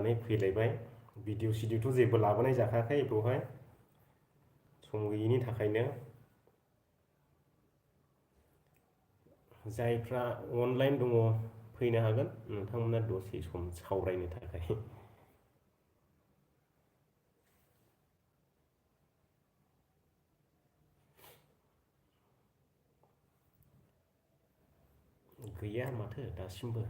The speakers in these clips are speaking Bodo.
होननानै फैलायबाय। भिडिअ सिडिअथ' जेबो लाबोनाय जाखायाखै बेवहाय सम गैयिनि थाखायनो। जायफ्रा अनलाइन दङ फैनो हागोन नोंथांमोना दसे सम सावरायनो थाखाय। गैया माथो दासिमबो।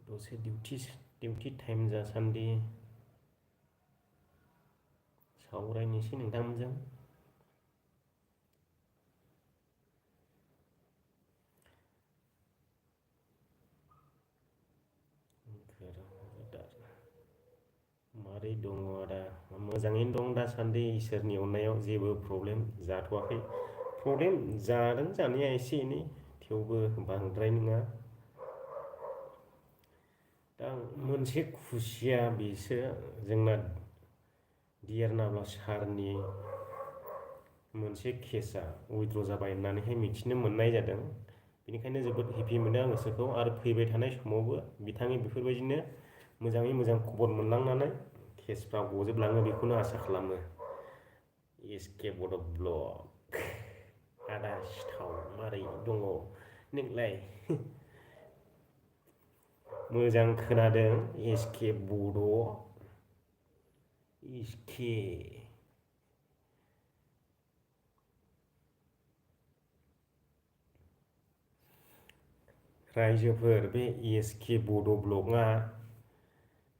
दसे डिउटि टाइम जासान्दि सावरायनोसै नोंथांमोनजों। मारै दङ आदा? मोजाङैनो दं दासान्दि इसोरनि अननायाव जेबो प्रब्लेम जाथ'वाखै। प्रब्लेम जादों जानाया एसे एनै थेवबो बांद्राय नङा। दा मोनसे खुसिया बेसो जोंना डियार सारनि मोनसे केसा उइद्र' जाबाय होननानैहाय मिथिनो मोननाय जादों। बेनिखायनो जोबोद हेपि मोनो आं गोसोखौ। आरो फैबाय थानाय समावबो बिथांनि बेफोरबायदिनो मोजाङै मोजां खबर मोनलांनानै केसफ्रा गजोबलाङो बेखौनो आसा खालामो। एसके बड' ब्लग आदा सिथाव मारै दङ नोंलाय? मोजां खोनादों एसके बड' एसके। रायजोफोर बे एसके बड' ब्लगआ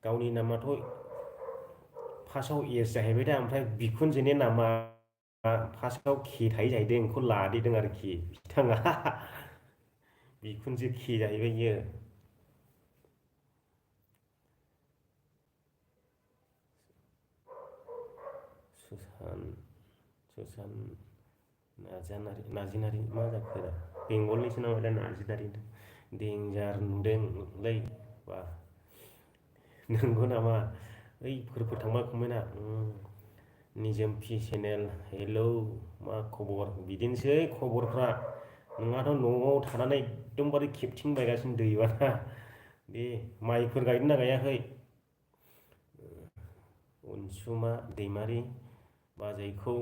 गावनि नामाथ' फार्स्टआव एस जाहैबाय दा, ओमफ्राय बिखुनजोनि नामा फार्स्टआव के थायो जाहैदों, बेखौ लादेरदों आरोखि बिथाङा। बिखुनजो के जाहैबाय इयो। सुसान नार्जिनारि मा जाखो दा? बेंगलनिसो नामा दा नार्जिनारि? देन्जार नुदोंलै बा। नंगौ नामा? ओइफोर थांबा खमायना निजोम पि चेनेल हेलौ मा खबर? बिदिनोसै खबरफ्रा। नोंहाथ' न'आव थानानै एकदमबारे खेबथिं बायगासिनो दैबाना। दे माइफोर गायदोंना गायाखै? अनसुमा दैमारि बाजैखौ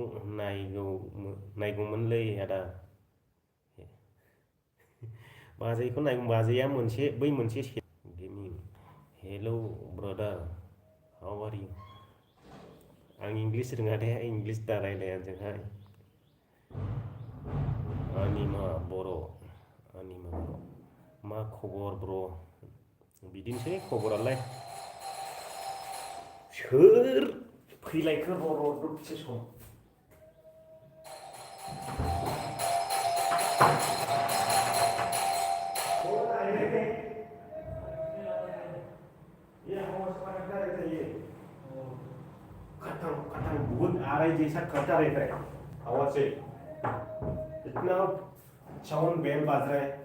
नायगौमोनलै आदा। बाजैखौ बाजैया बै मोनसे gaming hello brother how are you? आं इंलिस रोङा दे, इंलिस दा रायलाय आंजोंहाय। अनिमा बर' मा खबर ब्र? बिदिनोसै खबरालाय। सोर फैलायखो र' दसे सम। बहुत आराई जैसा करता रहता है आवाज से, इतना साउंड बेल बाज रहा है।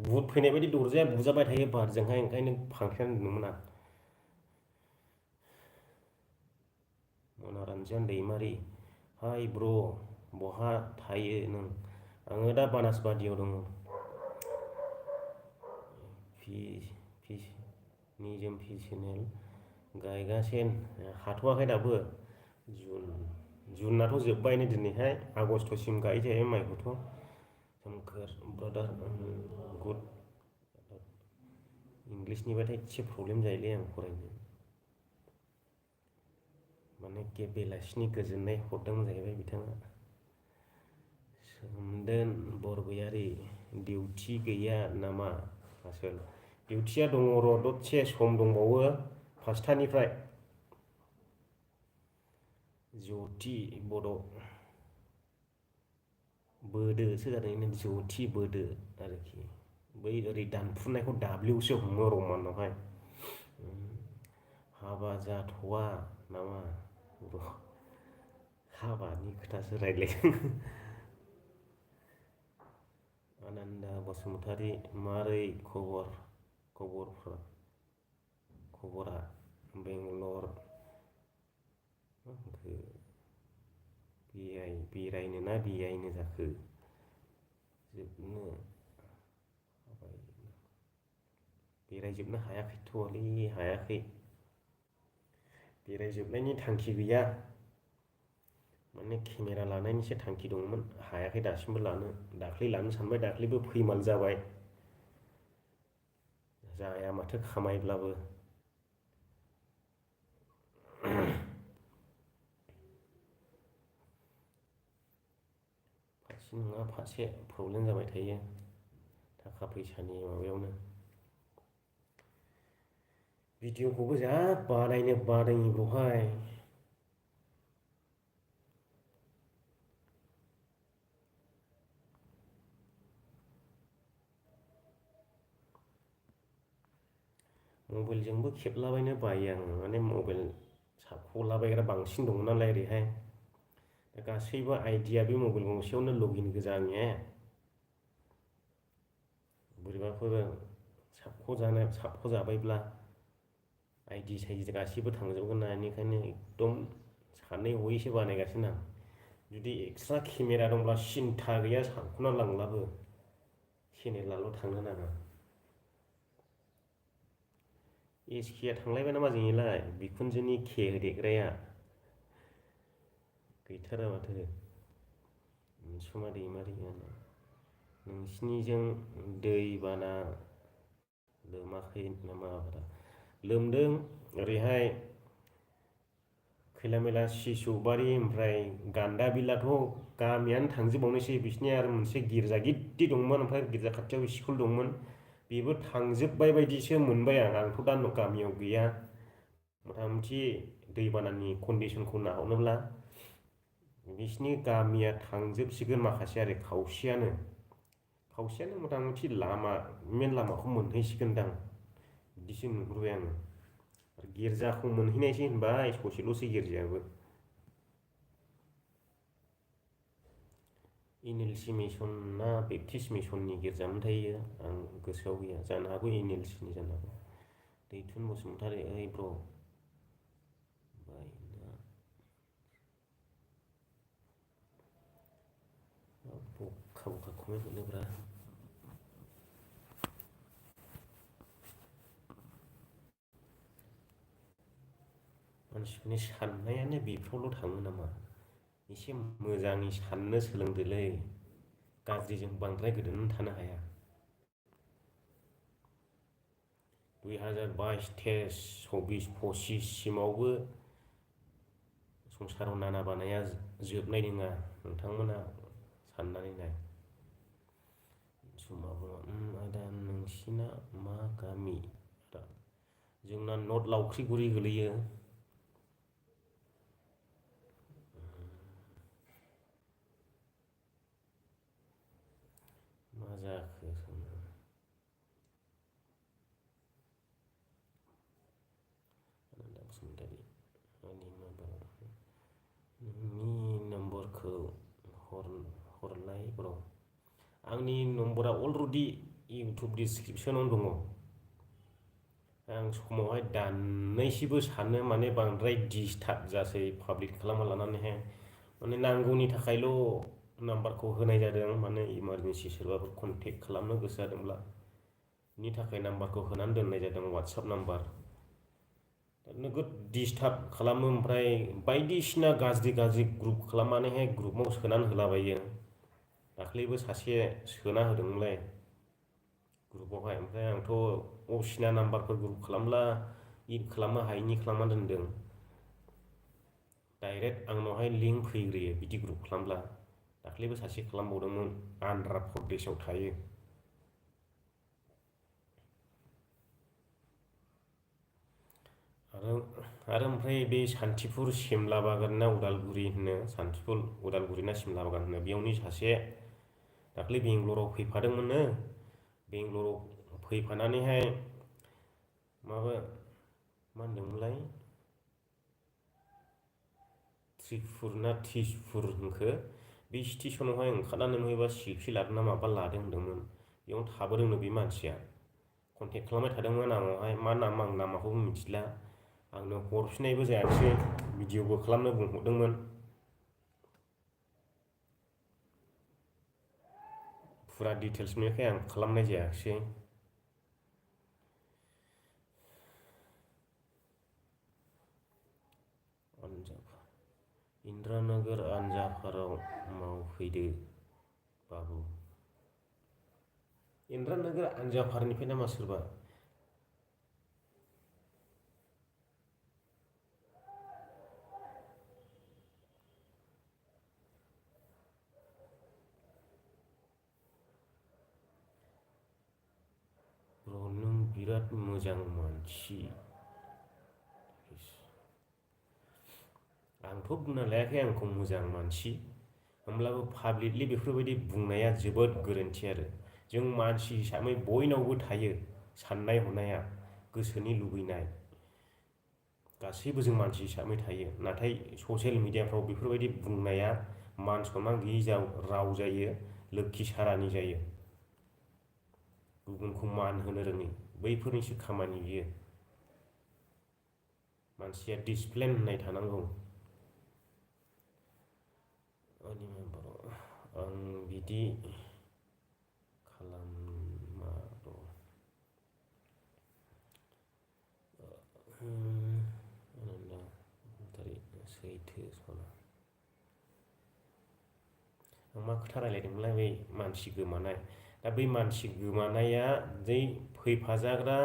भुट फैनाय बायदि दरजाया बुजाबाय थायो बारजोंहाय, ओंखायनो फांथेना दोनदोंमोन आं। मन'रन्जन दैमारि हाय ब्र, बहा थायो नों? आङो दा बानासबादियाव दङ। निजोम पि चेनेल गायगासिनो हाथ'वाखै दाबो। जुनाथ' जोब्बायनो दिनैहाय, आगष्ट'सिम गायो जाहैबाय माइखौथ'। सोमखोर ब्रादार गुड। इंलिसनिबाथाय एसे प्रब्लेम जायोलै आं फरायनो। माने बेलासिनि गोजोननाय हरदों जाहैबाय बिथाङा। सोमदोन बरगयारि डिउटि गैया नामा आसोल? डिउटिया दङ र', दसे सम दंबावो 5टानिफ्राय। ज्यति बड' बोदोसो जादों ज्यति बोदो आरोखि। बै ओरै दानफुनायखौ दाब्लिउसो हमो रमानावहाय। हाबा जाथ'वा नामा ब्र? हाबानि खोथासो रायलायदों। आनन्दा बसुमतारी मारै खबरा? बेरायनो ना बेरायनो जाखो जोबनो बेरायजोबनो हायाखैथ'लै हायाखै बेरायजोबनायनि थांखि गैया माने केमेरा लानायनिसो थांखि दंमोन हायाखै दासिमबो लानो दाख्लै लानो सानबाय दाख्लैबो फैमाल जाबाय जाया माथो खामायब्लाबो फारसे नङा फारसे प्रब्लेम जाबाय थायो थाखा फैसानि माबायावनो भिडिअखौबो जा बानायनो बादों बेवहाय मबाइलजोंबो खेबलाबायनो बायो आं माने मबाइल साबख'लाबायग्रा बांसिन दङ नालाय ओरैहाय गासैबो आइडिया बे मबाइल गंसेयावनो लगइन गोजा आंनिया बोरैबाफोर साबख'जाबायब्ला आइडि साइडि गासैबो थांजोबगोन ना बेनिखायनो एकदम सानै हयैसो बानायगासिनो आं जुदि एक्सट्रा केमेरा दंब्ला सिन्था गैया साबख'ना लांब्लाबो चेनेलाल' थांनो नाङा एसकेआ थांलायबाय नामा जोंनिलाय बिखुनजोनि के होदेरग्राया गैथारा माथो अनसुमा दैमारि नोंसिनिजों दैबाना लोमाखै नामा लोमदों ओरैहाय खैला मैला सिसुबारि ओमफ्राय गान्दाबिलाथ' गामियानो थांजोबबावनोसै बिसिनि आरो मोनसे गिर्जा गिदिर दंमोन ओमफ्राय गिर्जा खाथियाव स्कुल दंमोन बेबो थांजोबबाय बायदिसो मोनबाय आंथ' दा गामियाव गैया मथा मथि दैबानानि कन्डिसनखौ नाहरनोब्ला बिसिनि गामिया थांजोबसिगोन माखासे आरो खावसेयानो मथा मथि मेन लामाखौ मोनहैसिगोनदां बिदिसो नुहुरबाय आङो गिर्जाखौ मोनहैनायसै होनबाय ससेल'सै गिर्जायाबो एनएलसि मिसन ना बेप्टिस्ट मिसननि गिर्जामोन थायो आं गोसोआव गैया जानो हागौ एनएलसिनि जानो हागौ दैथुन बसुमतारी ओइ ब्र बखा बखा कमेन्ट मोनोब्रा मानसिफोरनि साननायानो बेफ्रावल' थाङो नामा एसे मोजाङै साननो सोलोंदोलै गाज्रिजों बांद्राय गोदोनानै थानो हाया 2022, 23, 24, 25 सिमावबो संसाराव नाना बानाया जोबनाय नङा नोंथांमोना साननानै नाय समाबो आदा नोंसिना मा गामि जोंना नर्थ लावख्रिगुरि गोलैयो मा जाखो बसुमतारी नोंनि नम्बरखौ हरलाय ब्र आंनि नम्बरा अलरेडि इउटुब डिसक्रिपसनाव दङ आं समावहाय दाननैसोबो सानो माने बांद्राय डिस्टार्ब जासै पाब्लिक खालामना लानानैहाय माने नांगौनि थाखायल' नाम्बारखौ होनाय जादों माने इमारजेन्सि सोरबाफोर कन्टेक्ट खालामनो गोसो जादोंब्ला नि थाखाय नाम्बारखौ होनानै दोननाय जादों वाट्सएप नाम्बार नोगोद डिस्टार्ब खालामो ओमफ्राय बायदिसिना गाज्रि ग्रुप खालामनानैहाय ग्रुपाव सोनानै होलाबायो दाख्लैबो सासे सोना होदोंमोनलाय ग्रुपावहाय ओमफ्राय आंथ' असिना नाम्बारफोर ग्रुप खालामब्ला इद खालामनो हायिनि खालामना दोनदों डाइरेक्ट आंनावहाय लिंक फैग्रोयो बिदि ग्रुप खालामब्ला दाख्लैबो सासे खालामबावदोंमोन आन्ध्रा प्रदेशआव थायो आरो ओमफ्राय बे सान्थिफुर सिमला बागान ना उदालगुरि होनो सान्थिफुर उदालगुरि ना सिमला बागान होनो बेयावनि सासे दाख्लै बेंगलराव फैफादोंमोननो बेंगलराव फैफानानैहाय मा होनदोंमोनलाय त्रिपुर ना तिसपुर होनखो बे स्टेसनावहाय ओंखारनानै नुयोबा सेलफि लादों ना माबा लादों होनदोंमोन बेयावनो थाबोदोंनो बे मानसिया कन्टेक्ट खालामबाय थादोंमोन आंनावहाय मा नाम आं नामाखौबो मिथिला आंनो हरफिननायबो जायाखिसै भिडिअबो खालामनो बुंहरदोंमोन फुरा डिटेल्स मोननायखाय आं खालामनाय जायाखिसै। इन्द्रानगर आनजाफाराव मावफैदो बाबु। इन्द्रानगर आनजाफारनिफ्राय नामा सोरबा? नों बिराद मोजां मानसि। आंथ' बुंना लायाखै आंखौ मोजां मानसि, होमब्लाबो पाब्लिकलि बेफोरबायदि बुंनाया जोबोद गोरोन्थि आरो। जों मानसि हिसाबै बयनावबो थायो साननाय हनाया, गोसोनि लुबैनाय, गासैबो जों मानसि हिसाबै थायो। नाथाय ससियेल मिडियाफ्राव बेफोरबायदि बुंनाया मान सनमान गैयि राव जायो, लोक्षि सारानि जायो। गुबुनखौ मान होनो रोङै, बैफोरनिसो खामानि बियो। मानसिया डिसिप्लिन होननाय थानांगौ। आं बिदि खालामा सैथो सना। आं मा खोथा रायलायदोंमोनलाय बै मानसि गोमानाय। दा बै मानसि गोमानाया जै फैफाजाग्रा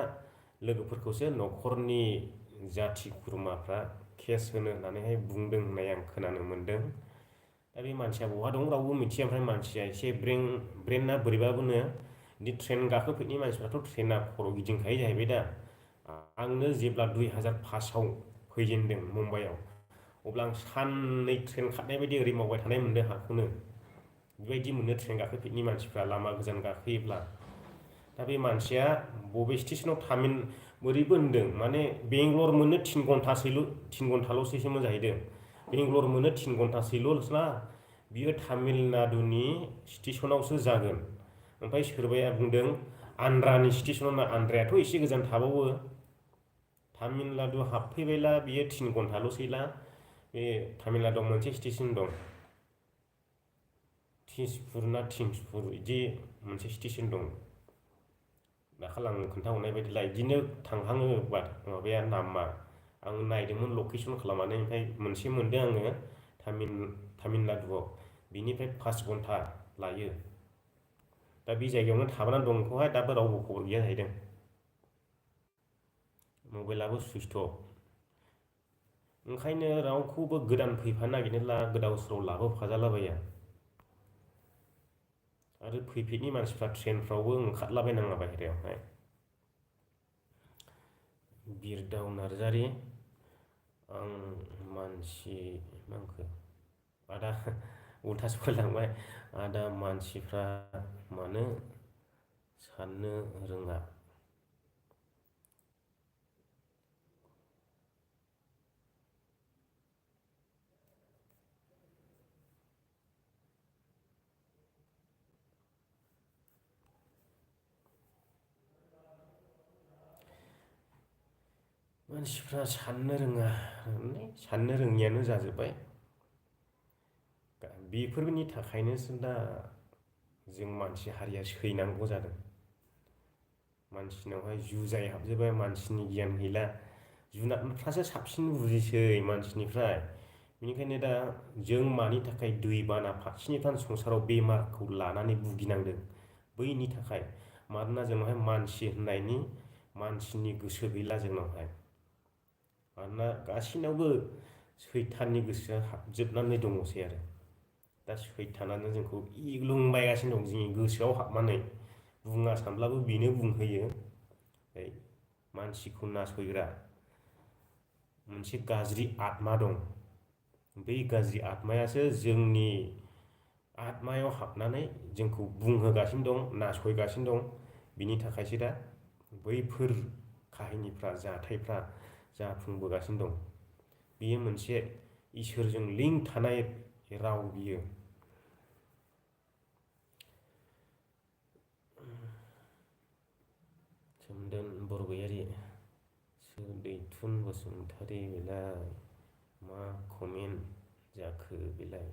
लोगोफोरखौसो न'खरनि जाथि खुरमाफ्रा केस होनो होननानैहाय बुंदों होननाय आं खोनानो मोन्दों। दा बे मानसिया बहा दं रावबो मिथिया। ओमफ्राय मानसिया एसे ब्रेना बोरैबाबोनो बिदि ट्रेन गाखोफेरनाय मानसिफ्राथ' ट्रेना खर' गिदिंखायो जाहैबाय दा। आंनो जेब्ला 2005आव फैजेनदों मुम्बाइआव, अब्ला आं साननै ट्रेन खारनाय बायदि ओरै मावबाय थानाय मोनदों हाखौनो। बेबायदि मोनो ट्रेन गाखोफेरनाय मानसिफ्रा लामा गोजान गाखोयोब्ला। दा बे मानसिया बबे स्टेशनाव थामिन बोरैबो होनदों, माने बेंगलर मोननो 3 घन्टाल'सैमोन जाहैदों। बेंगलर मोननो 3 घन्टासोल'ना बियो तामिलनाडुनि स्टेशनावसो जागोन। ओमफ्राय सोरबाया बुंदों आन्ध्रानि स्टेशनाव, आन्ध्रायाथ' एसे गोजान थाबावो। तामिलनाडु हाबफैबायला बियो 3 घन्टाल'सैला। बे तामिलनाडुआव मोनसे स्टेशन दं, तिसपुर बिदि मोनसे स्टेशन दं। दाखालि आं खोन्थाहरनाय बायदिला बिदिनो थांहाङो माबाया नामा। आं नायदोंमोन लकेसन खालामनानै, ओमफ्राय मोनसे मोनदों आङो तामिलनाडुआव। बिनिफ्राय 5 घन्टा लायो। दा बे जायगायावनो थाबोनानै दं बेखौहाय दाबो रावबो खबर गैया जाहैदों। मबाइलाबो सुइच अफ। ओंखायनो रावखौबो गोदान फैफानो नागिरनायला गोदाव सोराव लाबोफाजालाबाया। आरो फैफेरनि मानसिफ्रा ट्रेनफ्रावबो ओंखारलाबायनाङा बाहेरायावहाय। बिरदाव नार्जारि, आं मानसि नांखो आदा उल्थासो फैलांबाय। आदा मानसिफ्रा मानो साननो रोङा? मानसिफ्रा साननो रोङा, साननो रोङियानो जाजोब्बाय। बेफोरनि थाखायनोसो दा जों मानसि हारिया सैनांगौ जादों। मानसिनावहाय जुजाय हाबजोब्बाय, मानसिनि गियान गैला। जुनारफ्रासो साबसिन बुजिसै मानसिनिफ्राय। बेनिखायनो दा जों मानि थाखाय दैबाना फारसेनिफ्राय संसाराव बेमारखौ लानानै भुगिनांदों, बैनि थाखाय। मानोना जोंनावहाय मानसि होननायनि मानसिनि गोसो गैला जोंनावहाय। मानोना गासिनावबो सैथाननि गोसोआ हाबजोबनानै दङसै आरो। दा सैथानानो जोंखौ एग्लुंबायगासिनो दं जोंनि गोसोआव हाबनानै। बुङा सानब्लाबो बेनो बुंहोयो। मानसिखौ नासयग्रा मोनसे गाज्रि आत्मा दं। बै गाज्रि आत्मायासो जोंनि आत्मायाव हाबनानै जोंखौ बुंहोगासिनो दं, नासयगासिनो दं। बिनि थाखायसो दा बैफोर काहिनिफ्रा, जाथायफ्रा जाफुंबोगासिनो दं। बियो मोनसे इसोरजों लिंक थानाय राव बियो। सोमदोन बरगयारि, दैथुन बसुमतारी बेलाय मा कमेन्ट जाखो बेलाय?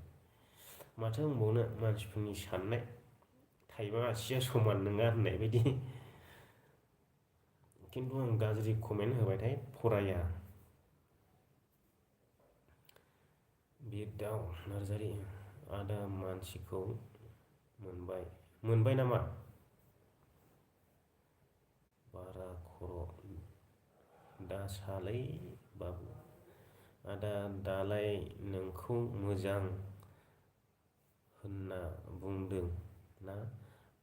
माथो बुंबावनो, मानसिफोरनि साननाय थाइबा आसिया समान नङा होननाय बायदि। खिन्थु आं गाज्रि कमेन्ट होबाथाय फराया। बिरदाव नार्जारि आदा मानसिखौ मोनबाय नामा? बारा खर' दासालै बाबु आदा दालाय नोंखौ मोजां होनना बुंदों ना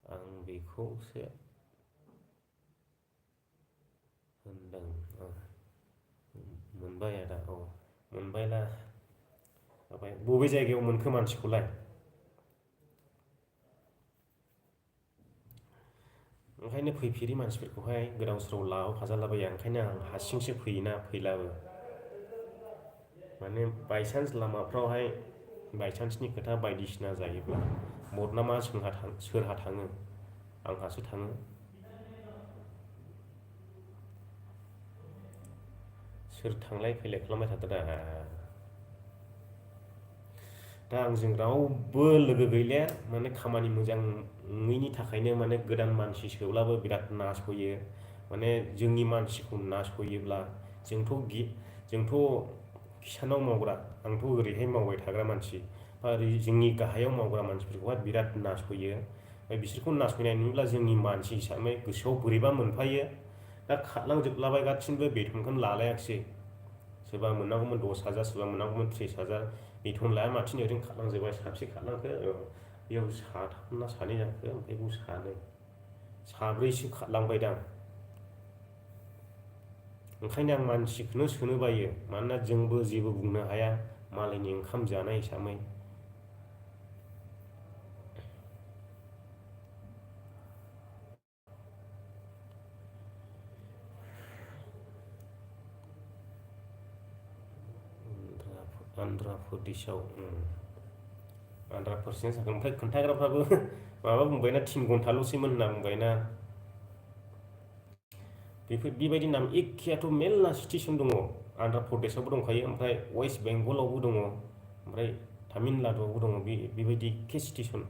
आं बेखौसो होनदों। मोनबाय आदा मोनबायला ओमफ्राय बबे जायगायाव मोनखो मानसिखौलाय? ओंखायनो फैफेरि मानसिफोरखौहाय गोदाव सोराव लाबोफाजालाबाया। ओंखायनो आं हारसिंसो फैयोना फैलाबो। माने बायसान्स लामाफ्रावहाय बायसान्सनि खोथा बायदिसिना जायोब्ला बदनामा सोरहा थाङो? आंहासो थाङो। सोर थांलाय फैलाय खालामबाय थादों दा आंजों रावबो लोगो गैले माने खामानि मोजाङैनि थाखायनो माने गोदान मानसि सोब्लाबो बिराद नासयो। माने जोंनि मानसिखौ नासयोब्ला जोंथ' किसानाव मावग्रा आंथ' ओरैहाय मावबाय थाग्रा मानसि बा ओरै जोंनि गाहायाव मावग्रा मानसिफोरखौहाय बिराद नासयो। ओमफ्राय बिसोरखौ नासयनाय नुयोब्ला जोंनि मानसि हिसाबै गोसोआव बोरैबा मोनफायो। दा खारलांजोबलाबायगासिनोबो बेथनखौनो लालायाखिसै। सोरबा मोननांगौमोन 10,000 सोरबा मोननांगौमोन 30,000 बेथन लाया माथिनो ओरैनो खारलांजोबबाय। साबसे खारलांखो बेयाव साथाम ना सानै जाखो ओमफ्राय बेयाव साब्रैसो खारलांबायदां। ओंखायनो आं मानसिखौनो सोनो बायो। मानोना जोंबो जेबो बुंनो हाया मालायनि ओंखाम जानाय हिसाबै। आन्ध्रा प्रदेशआव ओमफ्राय खोन्थाग्राफ्राबो माबा बुंबायना 3 घन्टाल'सैमोन होनना बुंबायना। बेबायदि नाम एखेयाथ' मेरला स्टेसन दङ। आन्ध्रा प्रदेशआवबो दंखायो ओमफ्राय वेस्ट बेंगलावबो दङ ओमफ्राय तामिलनाडुआवबो दङ बेबायदि एखे स्टेसन।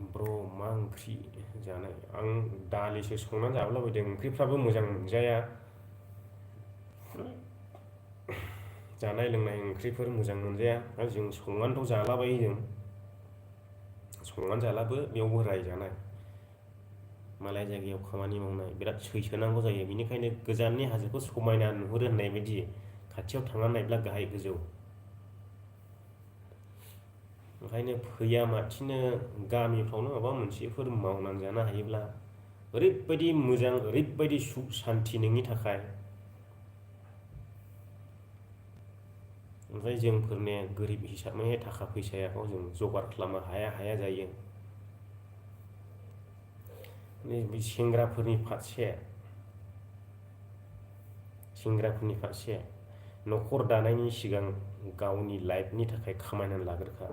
ब्र' मा ओंख्रि जानाय? आं दालिसो संनानै जाबोलाबायदों। ओंख्रिफ्राबो मोजां मोनजाया। जानाय लोंनाय ओंख्रिफोर मोजां मोनजाया। जों संनानैथ' जालाबायो जों संनानै जालाबो बेयावबो रायजानाय। मालाय जायगायाव खामानि मावनाय बिराद सैसोनांगौ जायो। बेनिखायनो गोजाननि हाजोखौ समायना नुहुरो होननाय बायदि खाथियाव थांनानै नायब्ला गाहाय गोजौ। ओंखायनो फैया माथिनो गामिफ्रावनो माबा मोनसेफोर मावनानै जानो हायोब्ला ओरैबायदि मोजां ओरैबायदि सुख सान्थि नोंनि थाखाय। ओमफ्राय जोंफोरने गोरिब हिसाबै थाखा फैसायाखौ जों जगार खालामनो हाया जायो। बे सेंग्राफोरनि फारसे न'खर दानायनि सिगां गावनि लाइफनि थाखाय खामायनानै लाग्रोखा।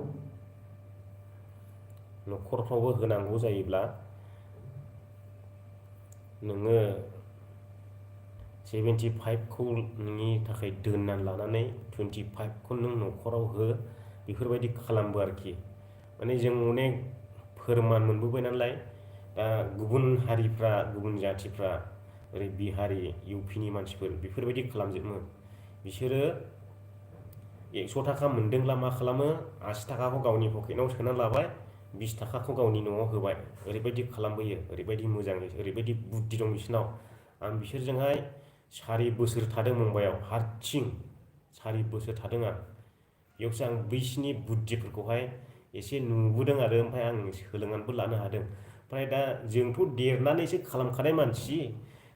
न'खरफ्रावबो होनांगौ जायोब्ला नोङो 75खौ नोंनि थाखाय दोननानै लानानै 25खौ नों न'खराव हो। बेफोरबायदि खालामबो आरोखि। माने जों अनेक फोरमान मोनबोबाय नालाय। दा गुबुन हारिफ्रा गुबुन जाथिफ्रा ओरै बिहारि इउपिनि मानसिफोर बेफोरबायदि खालामजोबो। बिसोरो 100 थाखा मोनदोंब्ला मा खालामो 80 थाखाखौ गावनि पकेटाव सोनानै लाबाय 20 थाखाखौ गावनि न'आव होबाय। ओरैबायदि खालामबोयो ओरैबायदि मोजाङै ओरैबायदि बुद्धि दं बिसोरनाव। आं बिसोरजोंहाय 4 बोसोर थादों मुम्बाइआव हारसिं 4 बोसोर थादों आं। बेयावसो आं बैसिनि बुद्धिफोरखौहाय एसे नुबोदों आरो ओमफ्राय आं सोलोंनानैबो लानो हादों। ओमफ्राय दा जोंथ' देरनानैसो खालामखानाय मानसि।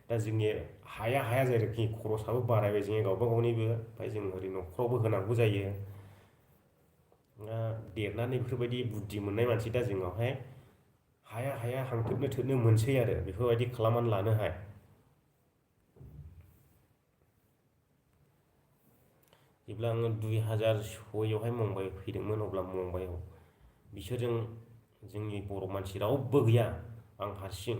दा जोंनि हाया जायो आरोखि खरसाबो बारायबाय जोंनि गावबा गावनिबो। ओमफ्राय जों ओरै न'खरावबो होनांगौ जायो। देरनानै बेफोरबायदि बुद्धि मोननाय मानसि दा जोंनावहाय हाया हांथोटनो थोरनो मोनसै आरो बेफोरबायदि खालामनानै लानोहाय। जेब्ला आङो 2006आवहाय मुम्बाइ फैदोंमोन अब्ला मुम्बाइआव बिसोरजों जोंनि बर' मानसि रावबो गैया। आं हारसिं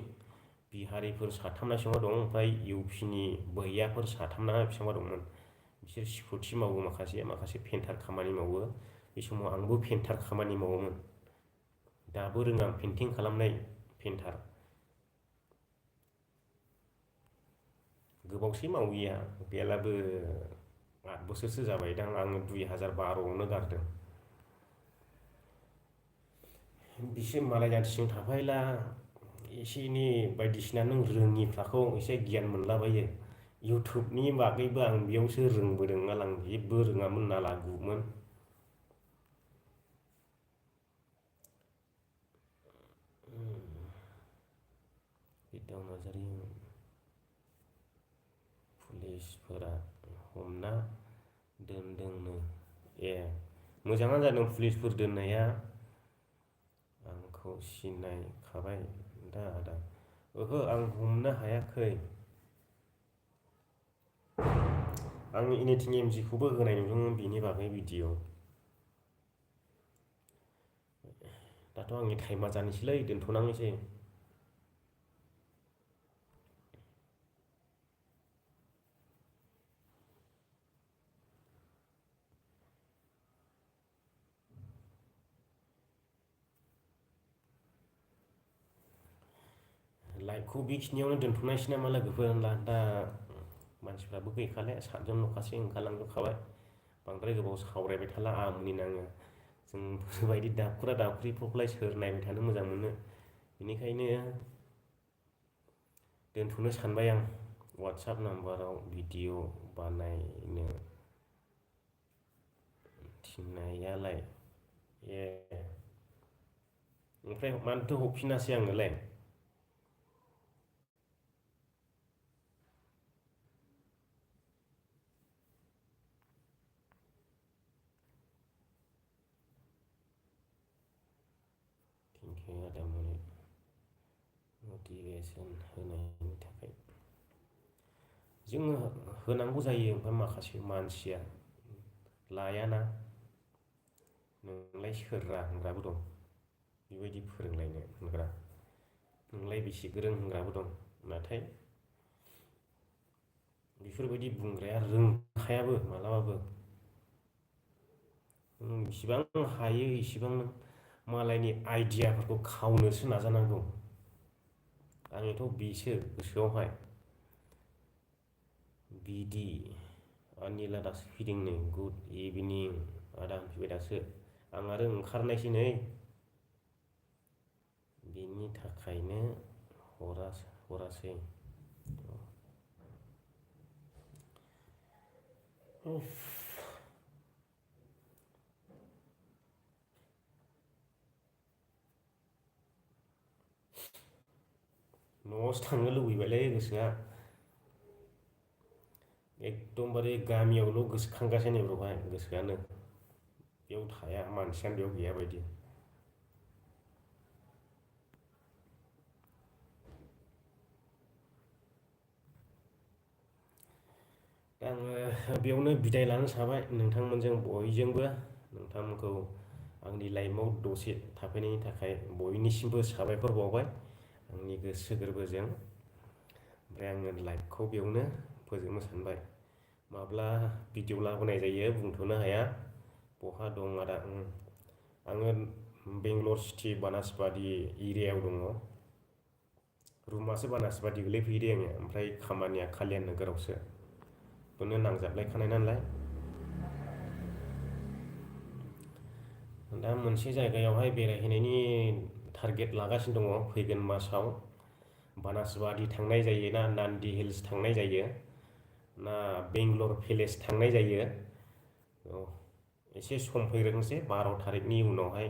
बिहारिफोर 3 ना बेसेबांबा दं ओमफ्राय इउपिनि भैयाफोर 3 ना बेसेबांबा दंमोन। बिसोर सिकिउरिटि मावो माखासे पेन्टार खामानि मावो। बे समाव आंबो पेन्टार खामानि मावोमोन। दाबो रोङा पेन्टिं खालामनाय पेन्टार। गोबावसै मावैया गैयालाबो 8 बोसोरसो जाबायदां। आङो 2012आवनो गारदों। बिसो मालाय जाथिजों थाफायला एसे एनै बायदिसिना नों रोङिफ्राखौ एसे गियान मोनलाबायो। इउटुबनि बागैबो आं बेयावसो रोंबोदों नालाय, आं जेबो रोङामोन नाला गुमोन। बिदाव नार्जारि पुलिसफोरा हमना दोनदोंनो। ए मोजाङानो जादों पुलिसफोर दोननाया। आंखौ सिनायखाबाय दा आदा? ओहो, आं हमनो हायाखै। आं एनिथिं एमजिखौबो होनाय नुदोंमोन बिनि बागै भिडिअ'। दाथ' आंनि टाइमा जानोसैलै, दोनथ'नांनोसै। लाइभखौ बेखिनियावनो दोनथ'नायसै नामा लोगोफोर? होनब्ला दा मानसिफ्राबो गैखाले, 7 जनल'खासै, ओंखारलांजोबखाबाय। बांद्राय गोबाव सावरायबाय थाला आमुनि नाङो। जोंफोरबायदि दाखुरा दाखुरिफोरखौलाय सोर नायबाय थानो मोजां मोनो। बेनिखायनो दोनथ'नो सानबाय आं। वाट्सएप नाम्बाराव भिडिअ बानायनो थिननायालाय। ए ओमफ्राय मानोथो हरफिनासै आङोलाय? थेंक इउ आदामोन मटिभेसन होनायनि थाखाय। जोङो होनांगौ जायो, ओमफ्राय माखासे मानसिया लायाना। नोंलाय सोररा होनग्राबो दं, बेबायदि फोरोंलायनो होनग्रा। नोंलाय बेसे गोरों होनग्राबो दं। नाथाय बेफोरबायदि बुंग्राया रोंखायाबो मालाबाबो। नों इसिबां हायो इसिबां नों मालायनि आइडियाफोरखौ खावनोसो नाजानांगौ। आंनिथ' बेसो गोसोआवहाय। बिदि अनिला दासो फैदों नै। गुड इभिनिं आदा होनफैबाय दासो। आं आरो ओंखारनायसै नै। बेनि थाखायनो हरासै। न'आवसो थांनो लुबैबायलै गोसोआ। एकदमबारे गामियावल' गोसोखांगासिनो बेवहाय गोसोआनो। बेयाव थाया, मानसियानो बेयाव गैया बायदि। दा आङो बेयावनो बिदाय लानो सानबाय नोंथांमोनजों बयजोंबो। नोंथांमोनखौ आंनि लाइफआव दसे थाफैनायनि थाखाय बयनिसिमबो साबायखर बावबाय आंनि गोसो गोरबोजों। ओमफ्राय आङो लाइभखौ बेयावनो फोजोबनो सानबाय। माब्ला भिडिअ लाबोनाय जायो बुंथ'नो हाया। बहा दं आदा? आङो बेंगलर सिटि बानासबादि एरियायाव दङ। रुमासो बानासबादि गोलैफैयो दे आङो, ओमफ्राय खामानिया कालियान नोगोरावसो। बेनो नांजाबलायखानाय नालाय। दा मोनसे जायगायावहाय बेरायहैनायनि टारगेट लागासिनो दङ फैगोन मासाव। बानासबादि थांनाय जायो ना नान्दि हिल्स थांनाय जायो ना बेंगलर पेलेस थांनाय जायो। एसे सम फैग्रोथोंसै 12 थारिखनि उनावहाय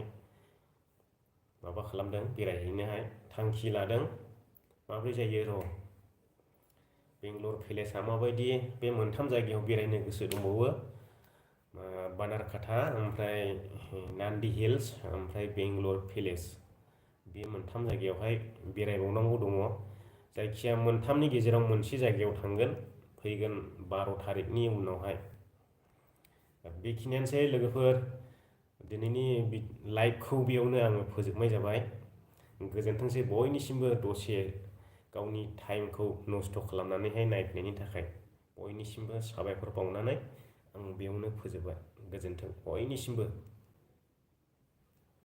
माबा खालामदों बेरायहैनोहाय थांखि लादों। माब्रै जायो र'। बेंगलर पेलेसा माबायदि, बे मोनथाम जायगायाव बेरायनो गोसो दंबावो। बानारकाटा, ओमफ्राय नान्दि हिल्स, ओमफ्राय बेंगलर पेलेस। बे मोनथाम जायगायावहाय बेरायबावनांगौ दङ। जायखिया मोनथामनि गेजेराव मोनसे जायगायाव थांगोन फैगोन 12 थारिखनि उनावहाय। बेखिनियानोसै लोगोफोर। दिनैनि लाइभखौ बेयावनो आङो फोजोबनाय जाबाय। गोजोनथोंसै बयनिसिमबो दसे गावनि टाइमखौ नस्थ' खालामनानैहाय नायफैनायनि थाखाय। बयनिसिमबो साबायखर बावनानै आं बेयावनो फोजोबबाय। गोजोन्थों बयनिसिमबो।